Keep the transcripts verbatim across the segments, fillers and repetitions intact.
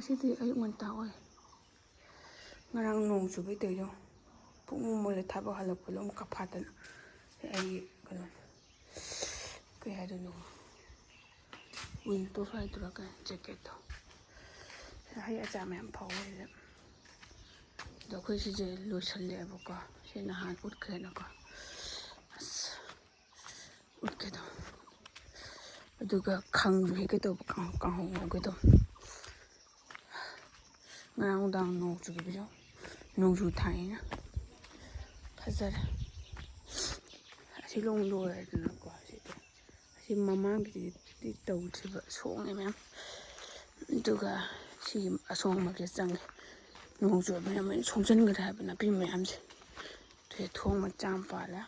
ꯉꯁꯤꯗꯤ ꯑꯌꯨꯛ ꯉꯟꯇꯥ ꯑꯣꯏ꯫ ꯉꯔꯥꯡ ꯅꯣꯡ ꯆꯨꯕꯩ ꯇꯧꯔꯤꯗꯣ꯫ ꯄꯨꯡ ꯃꯣꯜꯂꯦ ꯊꯕꯛ ꯍꯜꯂꯛꯄꯗꯣ ꯑꯃꯨꯛ ꯀꯥꯐꯥꯠꯇꯅ꯫ ꯑꯩꯒꯤ ꯀꯩꯅꯣ, ꯀꯩ ꯍꯥꯏꯗꯣꯏꯅꯣ, ꯋꯤꯟꯇꯔ ꯍꯥꯏꯗꯣꯏꯔꯥ ꯀꯩ, ꯖꯦꯀꯦꯠꯇꯣ꯫ ꯍꯩ ꯑꯆꯥꯔ ꯃꯌꯥꯝ ꯐꯧꯋꯦ ꯁꯤꯗ꯫ ꯑꯗꯣ ꯑꯩꯈꯣꯏ ꯁꯤꯁꯦ ꯂꯣꯏꯁꯜꯂꯛꯑꯦꯕꯀꯣ꯫ ꯁꯤ ꯅꯍꯥꯟ ꯎꯠꯈ꯭ꯔꯦꯅꯀꯣ꯫ ꯑꯁ, ꯎꯠꯀꯦ ꯇꯧ꯫ ꯑꯗꯨꯒ ꯈꯪꯁꯨ ꯍꯦꯛꯀꯦ ꯇꯧꯕ, ꯀꯥꯡ-, ꯀꯥꯡꯍꯧ ꯉꯧꯒꯦ ꯇꯧꯕ꯫ ꯉꯔꯥꯡ ꯅꯨꯡꯗꯥꯡ ꯅꯣꯡ ꯆꯨꯈꯤꯕꯗꯣ, ꯅꯣꯡꯖꯨ ꯊꯥꯅꯤꯅ ꯐꯖꯔꯦ꯫ ꯑꯁꯤ ꯂꯣꯡ ꯂꯣꯏꯔꯦꯗꯅꯀꯣ꯫ ꯁꯤꯗꯤ, ꯑꯁꯤ ꯃꯃꯥꯡꯒꯤꯗꯤ ꯇꯧꯗ꯭ꯔꯤꯕ, ꯁꯣꯡꯉꯦ ꯃꯌꯥꯝ꯫ ꯑꯗꯨꯒ ꯁꯤꯒꯤ ꯑꯁꯣꯡꯕꯒꯤ ꯆꯪꯉꯦ꯫ ꯅꯣꯡ ꯆꯨꯔꯕꯅꯤꯅ ꯃꯣꯏꯅ ꯁꯣꯡꯖꯟꯈ꯭ꯔꯦ ꯍꯥꯏꯕ ꯅꯥꯄꯤ ꯃꯌꯥꯝꯁꯦ꯫ ꯑꯗꯨꯗꯤ ꯊꯣꯡ ꯃꯆꯥ ꯑꯃ ꯄꯥꯜꯂꯦ꯫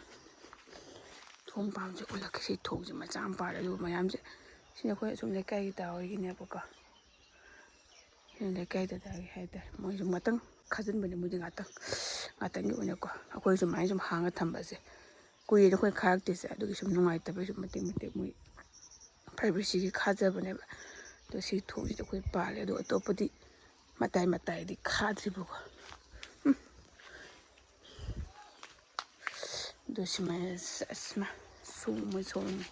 ꯊꯣꯡ ꯄꯥꯟꯕꯁꯦ ꯎꯠꯂꯛꯀꯦ꯫ ꯁꯤ ꯊꯣꯡꯁꯦ ꯃꯆꯥ ꯑꯃ ꯄꯥꯜꯂꯦ꯫ ꯑꯗꯨꯒ ꯃꯌꯥꯝꯁꯦ, ꯁꯤꯅ ꯑꯩꯈꯣꯏ ꯑꯁꯨꯝ ꯂꯩꯀꯥꯏꯒꯤ ꯇꯥ ꯍꯣꯏꯒꯤꯅꯦꯕꯀꯣ꯫ ꯁꯤꯅ ꯂꯩꯀꯥꯏ ꯗꯗꯥꯒꯤ ꯍꯥꯏꯇꯥꯔꯦ꯫ ꯃꯣꯏꯁꯨ ꯉꯥꯛꯇꯪ ꯈꯥꯖꯤꯟꯕꯅꯦ, ꯃꯣꯏꯗꯤ ꯉꯥꯛꯇꯪ, ꯉꯥꯛꯇꯪꯒꯤ ꯑꯣꯏꯅꯀꯣ꯫ ꯑꯩꯈꯣꯏ ꯁꯨꯃꯥꯏꯅ ꯁꯨꯝ ꯍꯥꯡꯉ ꯊꯝꯕꯁꯦ ꯀꯨꯏꯔꯦꯗ ꯑꯩꯈꯣꯏ ꯈꯥꯔꯛꯇ꯭ꯔꯤꯁꯦ꯫ ꯑꯗꯨꯒꯤ ꯁꯨꯝ ꯅꯨꯡꯉꯥꯏꯇꯕꯩ ꯁꯨꯝ ꯃꯇꯦꯛ ꯃꯇꯦꯛ ꯃꯣꯏ ꯄ꯭ꯔꯥꯏꯚꯦꯁꯤꯒꯤ ꯈꯥꯖꯕꯅꯦꯕ꯫ ꯑꯗꯣ ꯁꯤ ꯊꯣꯡꯁꯤꯗ ꯑꯩꯈꯣꯏ ꯄꯥꯜꯂꯦ꯫ ꯑꯗꯣ ꯑꯇꯣꯞꯄꯗꯤ ꯃꯇꯥꯏ ꯃꯇꯥꯏꯗꯤ ꯈꯥꯗ꯭ꯔꯤꯕꯀꯣ꯫ ꯎꯝ꯫ ꯑꯗꯨ ꯁꯨꯃꯥꯏꯅ ꯆꯠꯁꯤꯃ ꯁꯣꯡꯕ ꯁꯣꯡꯉꯦ꯫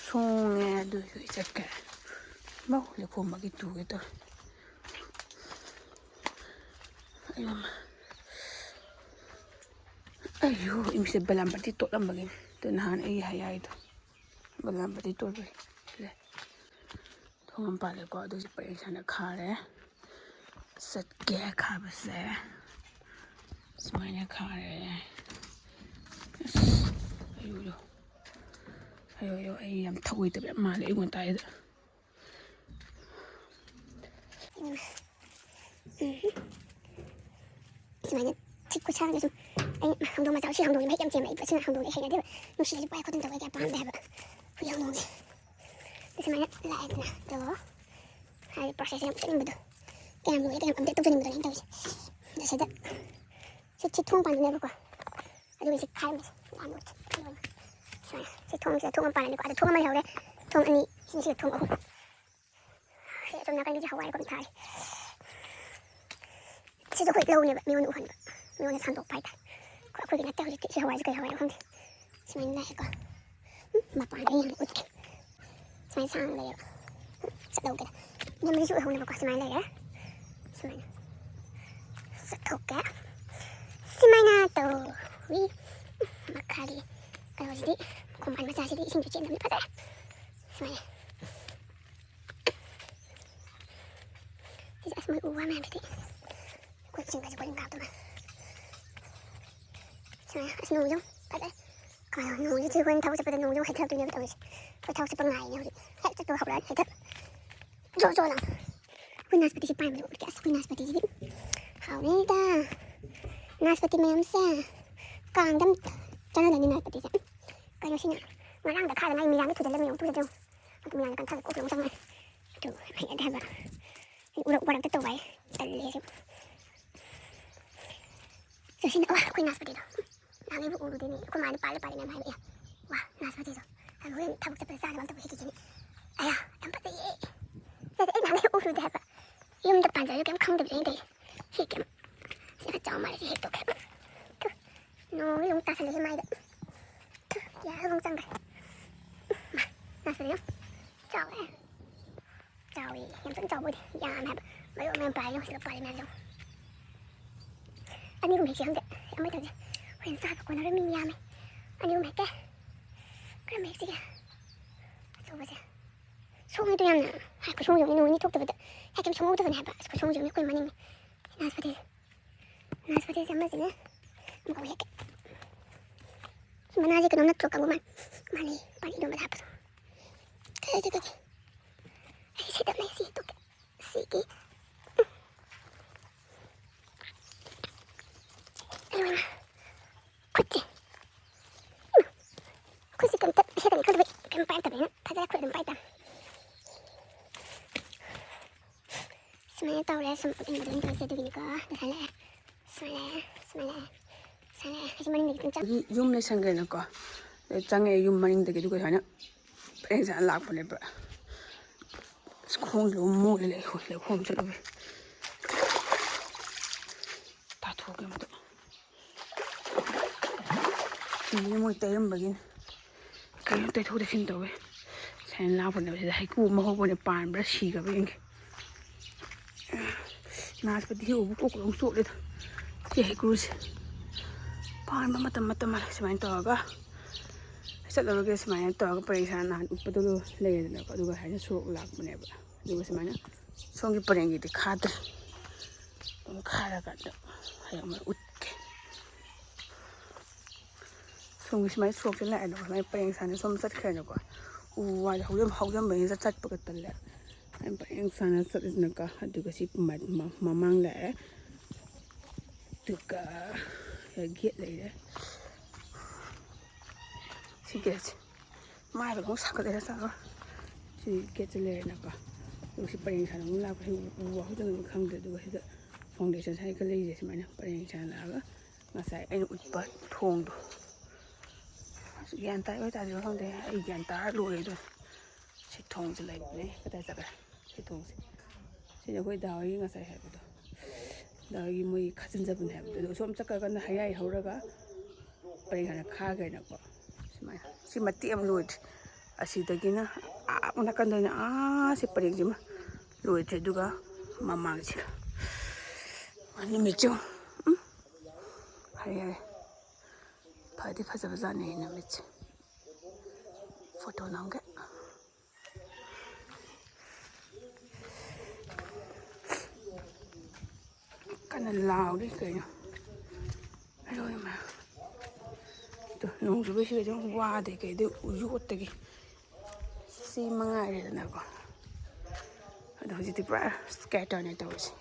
ꯁꯣꯡꯉꯦ꯫ ꯑꯗꯨ ꯑꯩ ꯆꯠꯈ꯭ꯔꯦ꯫ ꯃꯧ ꯂꯩꯈꯣꯝ ꯑꯃꯒꯤ ꯇꯨꯒꯦ ꯇꯧꯔꯦ꯫ ꯑꯌꯣꯃ꯫ ꯑꯌꯣ, ꯏꯃꯤꯁꯦ ꯕꯂꯥꯝꯕꯇꯤ ꯇꯣꯠꯂꯝꯕꯒꯤꯅꯤ꯫ ꯑꯗꯨ ꯅꯍꯥꯟ ꯑꯩ ꯍꯌꯥꯏꯗꯣ ꯕꯂꯥꯝꯕꯇꯤ ꯇꯣꯠꯄꯒꯤ ꯂꯩ꯫ ꯊꯣꯡ ꯑꯃ ꯄꯥꯜꯂꯦꯀꯣ꯫ ꯑꯗꯨꯁꯨ ꯄꯔꯦꯡ ꯁꯥꯅ ꯈꯥꯔꯦ꯫ ꯆꯠꯀꯦ ꯈꯥꯕꯁꯦ꯫ ꯁꯨꯃꯥꯏꯅ ꯈꯥꯔꯦ꯫ ꯑꯁ, ꯑꯌꯣ, ꯑꯌꯣ꯫ ꯑꯌꯣ, ꯑꯌꯣ, ꯑꯩ ꯌꯥꯝ ꯊꯧꯑꯣꯏꯗꯕ ꯌꯥꯝ ꯃꯥꯜꯂꯦ ꯑꯌꯨꯛ ꯉꯟꯇꯥꯁꯤꯗ꯫ ꯎꯝ꯫ ꯁꯨꯃꯥꯏꯅ ꯁꯤ ꯈꯨꯠꯁꯥꯁꯦ ꯁꯨꯝ, ꯑꯩ ꯍꯧꯗꯣꯡ ꯃꯆꯥ, ꯁꯤ ꯍꯧꯗꯣꯡꯁꯦ ꯃꯍꯤꯛ ꯌꯥꯝ ꯆꯦꯟꯕ, ꯑꯩ ꯑꯁꯤꯅ ꯍꯧꯗꯣꯡꯁꯦ ꯑꯩ ꯍꯩꯅꯗꯦꯕ꯫ ꯅꯨꯡꯁꯤꯔꯁꯨ ꯄꯥꯏ ꯈꯣꯠꯇꯅ ꯇꯧꯕ ꯀꯌꯥ ꯄꯥꯝꯗꯦ ꯍꯥꯏꯕ꯫ ꯍꯨꯏ ꯍꯧꯗꯣꯡꯁꯦ꯫ ꯁꯨꯃꯥꯏꯅ ꯂꯥꯛꯑꯦꯗꯅ, ꯑꯗꯣ ꯍꯥꯏꯗꯤ ꯄ꯭ꯔꯣꯁꯦꯁꯁꯦ ꯌꯥꯝ ꯎꯠꯅꯤꯡꯕꯗꯣ꯫ ꯀꯌꯥꯝ ꯂꯣꯏꯔꯦ, ꯀꯌꯥꯝ ꯑꯞꯗꯦꯠ ꯇꯧꯖꯅꯤꯡꯕꯗꯣ ꯑꯩꯅ ꯇꯧꯔꯤꯁꯦ꯫ ꯑꯗ ꯁꯤꯗ ꯁꯤ, ꯁꯤ ꯊꯣꯡ ꯄꯥꯟꯗꯣꯏꯅꯦꯕꯀꯣ꯫ ꯑꯗꯨꯒ ꯁꯤ ꯈꯥꯏꯔꯝꯃꯁꯦ꯫ ꯌꯥꯝ ꯂꯣꯏꯔꯦ꯫ ꯁꯨꯃꯥꯏꯅ ꯁꯤ ꯊꯣꯡꯁꯤꯗ ꯊꯣꯡ ꯑꯃ ꯄꯥꯜꯂꯅꯤꯀꯣ꯫ ꯑꯗ ꯊꯣꯡ ꯑꯃ ꯂꯩꯍꯧꯔꯦ꯫ ꯊꯣꯡ ꯑꯅꯤ, ꯁꯤꯅ ꯁꯤꯒ ꯊꯣꯡ ꯑꯍꯨꯝ꯫ ꯁꯤ ꯁꯣꯝ ꯅꯥꯀꯟꯒꯤꯁꯦ ꯍꯋꯥꯏ ꯀꯣꯝ ꯊꯥꯔꯤ꯫ ꯁꯤꯁꯨ ꯑꯩꯈꯣꯏ ꯂꯧꯅꯦꯕ, ꯃꯤꯉꯣꯟꯗ ꯎꯍꯟꯕ, ꯃꯤꯉꯣꯟꯗ ꯁꯟꯗꯣꯛꯄ ꯍꯥꯏꯇꯥꯔꯦ꯫ ꯑꯩꯈꯣꯏ, ꯑꯩꯈꯣꯏꯒꯤ ꯅꯠꯇꯦ ꯍꯧꯖꯤꯛꯇꯤ꯫ ꯁꯤ ꯍꯋꯥꯏꯁꯦ ꯀꯩ ꯍꯋꯥꯏꯅꯣ ꯈꯪꯗꯦ꯫ ꯁꯨꯃꯥꯏꯅ ꯂꯥꯛꯑꯦꯀꯣ꯫ ꯎꯝ, ꯃꯄꯥꯟꯗ ꯌꯦꯡꯒꯦ, ꯎꯠꯀꯦ꯫ ꯁꯨꯃꯥꯏꯅ ꯁꯥꯡꯅ ꯂꯩꯌꯦꯕ꯫ ꯆꯠꯍꯧꯒꯦ꯫ ꯅꯦꯝꯕꯗꯁꯨ ꯑꯣꯏꯍꯧꯅꯕꯀꯣ꯫ ꯁꯨꯃꯥꯏꯅ ꯂꯩꯔꯦ꯫ ꯁꯨꯃꯥꯏꯅ ꯆꯠꯊꯣꯛꯀꯦ꯫ ꯁꯨꯃꯥꯏꯅ ꯇꯧꯏ꯫ ꯃꯈꯥꯒꯤ ꯀꯩꯅꯣꯁꯤꯗꯤ, ꯈꯣꯡꯕꯥꯟ ꯃꯆꯥꯁꯤꯗꯤ ꯏꯁꯤꯡꯁꯨ ꯆꯦꯟꯗꯕꯅꯤ, ꯐꯖꯔꯦ꯫ ꯁꯨꯃꯥꯏꯅ꯫ ꯁꯤꯁꯦ, ꯑꯁ, ꯃꯣꯏ ꯎ ꯋꯥ ꯃꯌꯥꯝꯁꯤꯗꯤ꯫ ꯑꯩꯈꯣꯏ ꯆꯤꯡꯒꯁꯦ ꯀꯣꯏꯅ ꯀꯥꯞꯇꯣꯏꯅꯦ꯫ ꯁꯨꯃꯥꯏꯅ꯫ ꯑꯁ, ꯅꯣꯡꯁꯦ ꯌꯦꯡꯉꯨ, ꯐꯖꯔꯦ꯫ ꯀꯃꯥꯏꯅ ꯅꯣꯡꯁꯦ, ꯁꯤ ꯑꯩꯈꯣꯏꯅ ꯊꯕꯛ ꯆꯠꯄꯗ ꯅꯣꯡꯁꯦ ꯑꯃꯨꯛ ꯍꯩꯊꯔꯛꯇꯣꯏꯅꯦꯕ ꯇꯧꯔꯤꯁꯦ꯫ ꯑꯩꯈꯣꯏ ꯊꯕꯛ ꯆꯠꯄ ꯉꯥꯏꯔꯤꯅꯦ ꯍꯧꯖꯤꯛ꯫ ꯍꯦꯛ ꯆꯠꯄ ꯍꯧꯔꯛꯑꯅꯤ ꯍꯩꯊꯕ꯫ ꯖꯣ ꯖꯣ ꯂꯥꯎ꯫ ꯑꯩꯈꯣꯏ ꯅꯥꯁꯄꯇꯤꯁꯦ ꯄꯥꯟꯕꯗꯣ ꯎꯔꯗꯤ, ꯑꯁ, ꯑꯩꯈꯣꯏ ꯅꯥꯁꯄꯇꯤꯁꯤꯗꯤ ꯍꯥꯎꯅꯤꯗ꯫ ꯅꯥꯁꯄꯇꯤ ꯃꯌꯥꯝꯁꯦ ꯀꯥꯡꯗ ꯑꯝ ꯆꯥꯟꯅꯗꯣꯏꯅꯤ ꯅꯥꯁꯄꯇꯤꯁꯦ꯫ ꯀꯩꯅꯣ ꯁꯤꯅ ꯉꯔꯥꯡꯗ ꯈꯥꯗ ꯉꯥꯏ, ꯃꯤꯔꯥꯡꯗ ꯊꯨꯗꯦꯛꯂꯝꯃꯤ ꯌꯦꯡꯉꯨ, ꯇꯨꯗꯦ ꯌꯦꯡꯉꯨ꯫ ꯑꯗꯨ ꯃꯤꯔꯥꯡꯗ ꯀꯟꯊꯒꯦ ꯀꯣꯛ ꯌꯦꯡꯉꯨ ꯆꯪꯉꯦ꯫ ꯑꯗꯨ ꯍꯩꯅꯗꯦ ꯍꯥꯏꯕ꯫ ꯎꯔꯛ ꯋꯥꯔꯛꯇ ꯇꯧꯕ ꯍꯥꯏ ꯇꯜꯂꯦ ꯑꯩꯁꯨ꯫ ꯁꯤ ꯁꯤꯅ, ꯑꯣ, ꯑꯩꯈꯣꯏ ꯅꯥꯁꯄꯇꯤꯗꯣ꯫ ꯅꯍꯥꯟꯒꯩꯕꯨ ꯎꯔꯨꯗꯦꯅꯦ꯫ ꯑꯩꯈꯣꯏ ꯃꯥꯗꯤ ꯄꯥꯜꯂꯦ ꯄꯥꯜꯂꯦꯅ ꯌꯥꯝ ꯍꯥꯏꯔꯛꯑꯦ꯫ ꯋꯥ, ꯅꯥꯁꯄꯇꯤꯗꯣ꯫ ꯑꯗꯨ ꯍꯣꯔꯦꯟ ꯊꯕꯛ ꯆꯠꯄꯗ ꯆꯥꯅꯕ ꯑꯝꯇꯕꯨ ꯍꯦꯛꯈꯤꯒꯦꯅꯦ꯫ ꯑꯌꯥ, ꯌꯥꯝ ꯐꯖꯩꯌꯦ꯫ ꯁꯤꯁꯦ ꯑꯩ ꯅꯍꯥꯟꯒꯩ ꯎꯔꯨꯗꯦ ꯍꯥꯏꯕ꯫ ꯌꯨꯝꯗ ꯄꯥꯟꯖꯔꯁꯨ ꯀꯩꯝ ꯈꯪꯗꯕꯤꯗ ꯑꯩꯅ ꯇꯧꯔꯤꯁꯦ꯫ ꯁꯤ ꯀꯩꯝ, ꯁꯤ ꯈꯔ ꯆꯥꯎ ꯃꯥꯜꯂꯦ, ꯁꯤ ꯍꯦꯛꯇꯣꯛꯀꯦ꯫ ꯇꯨ, ꯅꯣꯡꯁꯦ ꯑꯃꯨꯛ ꯇꯥꯁꯜꯂꯛꯑꯦ ꯃꯥꯏꯗ꯫ ꯇꯨ, ꯌꯥꯔꯒ ꯑꯃꯨꯛ ꯆꯪꯈ꯭ꯔꯦ꯫ ꯃꯥ, ꯅꯥꯁꯄꯇꯤꯗꯣ ꯌꯥꯝ ꯆꯥꯎꯋꯦ꯫ ꯆꯥꯎꯋꯦ, ꯌꯥꯝ ꯐꯖꯅ ꯆꯥꯎꯕ ꯑꯣꯏꯗꯦ, ꯌꯥꯝꯃꯦ ꯍꯥꯏꯕ꯫ ꯃꯔꯨ ꯑꯃ ꯌꯥꯝ ꯄꯥꯜꯂꯦ, ꯌꯦꯡꯉꯨ, ꯁꯤꯗ ꯄꯥꯜꯂꯦ ꯃꯌꯥꯝꯁꯦ ꯌꯦꯡꯉꯨ꯫ ꯑꯅꯤ ꯑꯍꯨꯝ ꯍꯦꯛꯁꯦ ꯈꯪꯗꯦ, ꯑꯃ ꯊꯝꯁꯦ꯫ ꯍꯣꯔꯦꯟ ꯆꯥꯕ ꯀꯣꯟꯅꯔꯣꯏ, ꯃꯤ ꯌꯥꯝꯃꯦ꯫ ꯑꯅꯤ ꯑꯍꯨꯝ ꯍꯦꯛꯀꯦ꯫ ꯀꯔꯝꯕ ꯍꯦꯛꯁꯤꯒꯦ? ꯑꯆꯧꯕꯁꯦ꯫ ꯁꯣꯡꯉꯤꯗꯣ ꯌꯥꯝꯅ꯫ ꯍꯥꯏ, ꯈꯨꯁꯣꯡꯁꯦ ꯌꯦꯡꯉꯨꯅꯦ, ꯅꯣꯡ ꯅꯤꯅꯤ ꯊꯣꯛꯇꯕꯗ ꯍꯦꯛꯀꯦ ꯁꯣꯡꯍꯧꯗꯕꯅꯦ ꯍꯥꯏꯕ꯫ ꯑꯁ, ꯈꯨꯁꯣꯡꯁꯦ ꯌꯦꯡꯉꯨꯅꯦ, ꯑꯩꯈꯣꯏ ꯃꯅꯤꯡꯅꯦ꯫ ꯅꯥꯁꯄꯇꯤꯁꯦ꯫ ꯅꯥꯁꯄꯇꯤꯁꯦ ꯑꯃꯁꯤꯅꯦ꯫ ꯑꯃꯨꯛ ꯍꯦꯛꯀꯦ꯫ ꯁꯤ ꯃꯅꯥꯁꯦ ꯀꯩꯅꯣꯝ ꯅꯠꯇ꯭ꯔꯣ, ꯀꯥꯡꯕꯨ ꯃꯥꯟ-, ꯃꯥꯟꯅꯩ, ꯄꯥꯟ ꯏꯔꯣꯟꯕꯗ ꯍꯥꯞꯄꯗꯣ꯫ ꯀꯩ ꯍꯥꯏꯁꯦ, ꯀꯩ, ꯀꯩ? ꯑꯩ ꯁꯤ ꯇꯞꯅ ꯁꯤ ꯍꯦꯛꯇꯣꯛꯀꯦ꯫ ꯁꯤꯒꯤ, ꯎꯝ꯫ ꯑꯩ ꯃꯥ, ꯈꯨꯠꯁꯦ꯫ ꯎꯝ꯫ ꯈꯨꯠꯁꯦ ꯀꯩꯝꯇ ꯁꯦꯠꯀꯅꯤ ꯈꯪꯗꯕꯩ ꯀꯩꯝ ꯄꯥꯏꯔꯛꯇꯕꯅꯤꯅ ꯐꯖꯔꯦ, ꯈꯨꯠ ꯑꯗꯨꯝ ꯄꯥꯏ ꯇꯥꯔꯦ꯫ ꯁꯨꯃꯥꯏꯅ ꯇꯧꯔꯦ, ꯁꯨꯝ ꯎꯠꯅꯤꯡꯕꯗꯣ ꯑꯩꯅ ꯇꯧꯔꯤꯁꯦ ꯑꯗꯨꯒꯤꯅꯤꯀꯣ꯫ ꯑꯗꯨ ꯁꯨꯃꯥꯏꯅ ꯂꯥꯛꯑꯦ꯫ ꯁꯨꯃꯥꯏꯅ ꯂꯥꯛꯑꯦ꯫ ꯁꯨꯃꯥꯏꯅ ꯂꯥꯛꯑꯦ꯫ ꯑꯩꯁꯦ ꯃꯅꯤꯡꯗꯒꯤ ꯈꯤꯇꯪ ꯆꯪ- ꯑꯗꯒꯤ ꯌꯨꯝ ꯂꯩꯁꯟꯈ꯭ꯔꯦꯅꯀꯣ꯫ ꯑꯗꯩ ꯆꯪꯉꯛꯑꯦ ꯌꯨꯝ ꯃꯅꯤꯡꯗꯒꯤ, ꯑꯗꯨꯒ ꯁꯨꯃꯥꯏꯅ ꯄꯔꯦꯡ ꯁꯥꯅ ꯂꯥꯛꯄꯅꯦꯕ꯫ ꯈꯣꯡꯁꯦ ꯂꯣꯏ ꯃꯣꯠꯂꯦ, ꯂꯩꯈꯣꯝ, ꯂꯩꯈꯣꯝ ꯆꯠꯂꯕꯩ꯫ ꯇꯥꯊꯣꯛꯀꯦ ꯑꯝꯇ꯫ ꯐꯤꯅꯦ ꯃꯣꯏ ꯇꯩꯔꯝꯕꯒꯤꯅꯦ꯫ ꯀꯩꯅꯣ ꯇꯩꯊꯣꯛ ꯇꯩꯁꯤꯟ ꯇꯧꯋꯦ꯫ ꯁꯥꯏꯅ ꯂꯥꯛꯄꯅꯦꯕ ꯁꯤꯗ ꯍꯩꯀ꯭ꯔꯨ ꯑꯃ ꯍꯧꯕꯅꯦ, ꯄꯥꯟꯕ꯭ꯔꯥ ꯁꯤꯈ꯭ꯔꯕ ꯌꯦꯡꯒꯦ꯫ ꯅꯥꯁꯄꯇꯤ ꯍꯦꯛꯎꯕ ꯀꯣꯛ ꯂꯣꯏ ꯆꯣꯠꯂꯦꯗ꯫ ꯁꯤ ꯍꯩꯀ꯭ꯔꯨꯁꯦ ꯄꯥꯟꯕ ꯃꯇꯝ ꯃꯇꯝ ꯑꯃ ꯁꯨꯃꯥꯏꯅ ꯇꯧꯔꯒ ꯆꯠꯂꯨꯔꯒꯦ꯫ ꯁꯨꯃꯥꯏꯅ ꯇꯧꯔꯒ ꯄꯔꯦꯡ ꯁꯥꯅ ꯅꯍꯥꯟ ꯎꯠꯄꯗꯣ ꯂꯩꯔꯦꯗꯅꯀꯣ, ꯑꯗꯨꯒ ꯍꯥꯏꯅ ꯁꯣꯔꯣꯛ ꯂꯥꯛꯄꯅꯦꯕ꯫ ꯑꯗꯨꯒ ꯁꯨꯃꯥꯏꯅ ꯁꯣꯝꯒꯤ ꯄꯔꯦꯡꯒꯤꯗꯤ ꯈꯥꯗ꯭ꯔꯦ꯫ ꯑꯗꯨꯝ ꯈꯥꯔꯀꯥꯟꯗ ꯍꯌꯦꯡ ꯑꯃ ꯎꯠꯀꯦ꯫ ꯁꯣꯝꯒꯤ ꯁꯨꯃꯥꯏꯅ ꯁꯣꯔꯣꯛꯁꯦ ꯂꯥꯛꯑꯦꯅꯀꯣ, ꯁꯨꯃꯥꯏꯅ ꯄꯔꯦꯡ ꯁꯥꯅ ꯁꯣꯝ ꯆꯠꯈ꯭ꯔꯦꯅꯀꯣ꯫ ꯎ ꯋꯥꯁꯦ ꯍꯧꯖꯤꯛ ꯍꯧꯖꯤꯟꯕꯅꯤꯅ ꯆꯠꯄꯒ ꯇꯜꯂꯦ꯫ ꯁꯨꯃꯥꯏꯅ ꯄꯔꯦꯡ ꯁꯥꯅ ꯆꯠꯂꯤꯁꯤꯅꯀꯣ꯫ ꯑꯗꯨꯒ ꯁꯤ ꯃ-, ꯃ-, ꯃꯃꯥꯡ ꯂꯥꯛꯑꯦ꯫ ꯑꯗꯨꯒ ꯒꯦꯠ ꯂꯩꯔꯦ꯫ ꯁꯤ ꯒꯦꯠꯁꯦ ꯃꯥꯏꯕ ꯑꯃꯨꯛ ꯁꯥꯒꯠꯂꯦ ꯆꯥꯕ꯫ ꯁꯤ ꯒꯦꯠꯁꯦ ꯂꯩꯔꯦꯅꯀꯣ꯫ ꯑꯗꯨꯒ ꯁꯤ ꯄꯔꯦꯡ ꯁꯥꯅ ꯑꯃꯨꯛ ꯂꯥꯛꯄꯁꯤ ꯎ ꯋꯥ ꯍꯧꯖꯤꯟꯕꯅꯤ ꯈꯪꯗꯦ꯫ ꯑꯗꯨꯒ ꯁꯤꯗ ꯐꯥꯎꯟꯗꯦꯁꯟ ꯁꯥꯏꯠꯀ ꯂꯩꯔꯤꯁꯦ ꯁꯨꯃꯥꯏꯅ ꯄꯔꯦꯡ ꯁꯥꯅ ꯂꯥꯛꯑꯒ ꯉꯁꯥꯏ ꯑꯩꯅ ꯎꯠꯄ ꯊꯣꯡꯗꯣ꯫ ꯑꯁ, ꯒ꯭ꯌꯥꯟ ꯇꯥꯏ ꯑꯣꯏ ꯇꯥꯗ꯭ꯔꯤꯕ ꯈꯪꯗꯦ꯫ ꯑꯩ ꯒ꯭ꯌꯥꯟ ꯇꯥꯔ ꯂꯣꯏꯔꯦ ꯑꯗꯨ꯫ ꯁꯤ ꯊꯣꯡꯁꯦ ꯂꯩꯕꯅꯦ꯫ ꯀꯗꯥꯏ ꯆꯠꯈ꯭ꯔꯦ? ꯁꯤ ꯊꯣꯡꯁꯦ꯫ ꯁꯤꯅ ꯑꯩꯈꯣꯏ ꯗꯥ ꯍꯣꯏꯒꯤ ꯉꯁꯥꯏ ꯍꯥꯏꯕꯗꯣ꯫ ꯗꯥ ꯍꯣꯏꯒꯤ ꯃꯣꯏ ꯈꯥꯖꯤꯟꯖꯕꯅꯦ ꯍꯥꯏꯕꯗꯣ꯫ ꯑꯗꯨꯒ ꯁꯣꯝ ꯆꯠꯈ꯭ꯔꯒꯅ ꯍꯌꯥꯏ ꯍꯧꯔꯒ ꯄꯔꯦꯡ ꯁꯥꯅ ꯈꯥꯈ꯭ꯔꯦꯅꯀꯣ꯫ ꯁꯨꯃꯥꯏꯅ꯫ ꯁꯤ ꯃꯇꯦꯛ ꯑꯃ ꯂꯣꯏꯗ꯭ꯔꯤ꯫ ꯑꯁꯤꯗꯒꯤꯅ ꯑꯥ ꯅꯥꯀꯟꯗꯅ ꯑꯥ ꯁꯤ ꯄꯔꯦꯡꯁꯤꯃ ꯂꯣꯏꯗ꯭ꯔꯤ꯫ ꯑꯗꯨꯒ ꯃꯃꯥꯡꯁꯤꯒ꯫ ꯅꯨꯃꯤꯠꯁꯦ ꯌꯦꯡꯉꯨ꯫ ꯎꯝ꯫ ꯍꯌꯥꯏ꯫ ꯐꯗꯤ ꯐꯖꯕꯖꯥꯠꯅꯤ ꯅꯨꯃꯤꯠꯁꯦ꯫ ꯐꯣꯇꯣ ꯅꯝꯒꯦ꯫ ꯀꯟꯅ ꯂꯥꯎꯔꯤ ꯀꯩꯅꯣ꯫ ꯑꯗꯨ ꯏꯃꯥ꯫ ꯑꯗꯨ ꯅꯣꯡ ꯆꯨꯕꯩ ꯁꯤꯒꯗꯤ ꯑꯃꯨꯛ ꯋꯥꯗꯦ ꯀꯩꯗꯤ ꯌꯣꯠꯇꯒꯤ꯫ ꯁꯤ ꯃꯉꯥꯏꯔꯦꯗꯅꯀꯣ꯫ ꯑꯗꯣ ꯍꯧꯖꯤꯛꯇꯤ ꯄꯨꯔꯥ ꯁ꯭ꯀꯦꯇꯔꯅꯦ ꯇꯧꯔꯤꯁꯦ꯫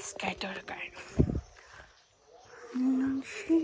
ꯁ꯭ꯀꯦꯇꯔ ꯀꯥꯏꯅ꯫ ꯅꯨꯡꯁꯤ꯫